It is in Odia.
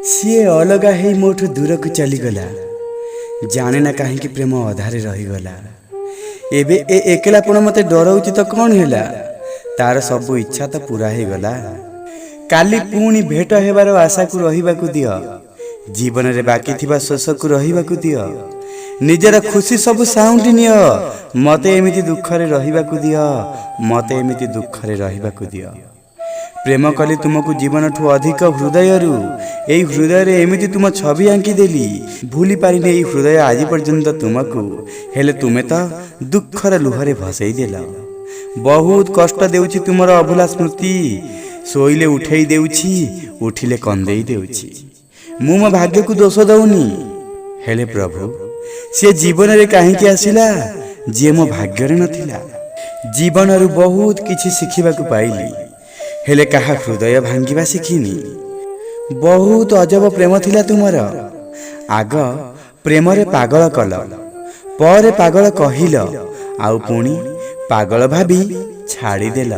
ସିଏ ଅଲଗା ହେଇ ମୋଠୁ ଦୂରକୁ ଚାଲିଗଲା, ଜାଣେ ନା କାହିଁକି ପ୍ରେମ ଅଧାରେ ରହିଗଲା। ଏବେ ଏ ଏକଲାପଣ ମୋତେ ଡରଉଛି ତ କ'ଣ ହେଲା, ତାର ସବୁ ଇଚ୍ଛା ତ ପୁରା ହେଇଗଲା। କାଲି ପୁଣି ଭେଟ ହେବାର ଆଶାକୁ ରହିବାକୁ ଦିଅ, ଜୀବନରେ ବାକି ଥିବା ଶୋଷକୁ ରହିବାକୁ ଦିଅ। ନିଜର ଖୁସି ସବୁ ସାଉଁଟି ନିଅ, ମୋତେ ଏମିତି ଦୁଃଖରେ ରହିବାକୁ ଦିଅ, ମୋତେ ଏମିତି ଦୁଃଖରେ ରହିବାକୁ ଦିଅ। ପ୍ରେମ କଲି ତୁମକୁ ଜୀବନଠୁ ଅଧିକ ହୃଦୟରୁ, ଏଇ ହୃଦୟରେ ଏମିତି ତୁମ ଛବି ଆଙ୍କିଦେଲି। ଭୁଲି ପାରିନି ଏଇ ହୃଦୟ ଆଜି ପର୍ଯ୍ୟନ୍ତ ତୁମକୁ, ହେଲେ ତୁମେ ତ ଦୁଃଖର ଲୁହରେ ଭସେଇ ଦେଲ। ବହୁତ କଷ୍ଟ ଦେଉଛି ତୁମର ଅଭୁଲା ସ୍ମୃତି, ଶୋଇଲେ ଉଠେଇ ଦେଉଛି, ଉଠିଲେ କନ୍ଦେଇ ଦେଉଛି। ମୁଁ ମୋ ଭାଗ୍ୟକୁ ଦୋଷ ଦଉନି, ହେଲେ ପ୍ରଭୁ, ସିଏ ଜୀବନରେ କାହିଁକି ଆସିଲା ଯିଏ ମୋ ଭାଗ୍ୟରେ ନଥିଲା? ଜୀବନରୁ ବହୁତ କିଛି ଶିଖିବାକୁ ପାଇଲି, ହେଲେ କାହା ହୃଦୟ ଭାଙ୍ଗିବା ଶିଖିନି। ବହୁତ ଅଜବ ପ୍ରେମ ଥିଲା ତୁମର। ଆଗ ପ୍ରେମରେ ପାଗଳ କଲ, ପରେ ପାଗଳ କହିଲ, ଆଉ ପୁଣି ପାଗଳ ଭାବି ଛାଡ଼ିଦେଲ।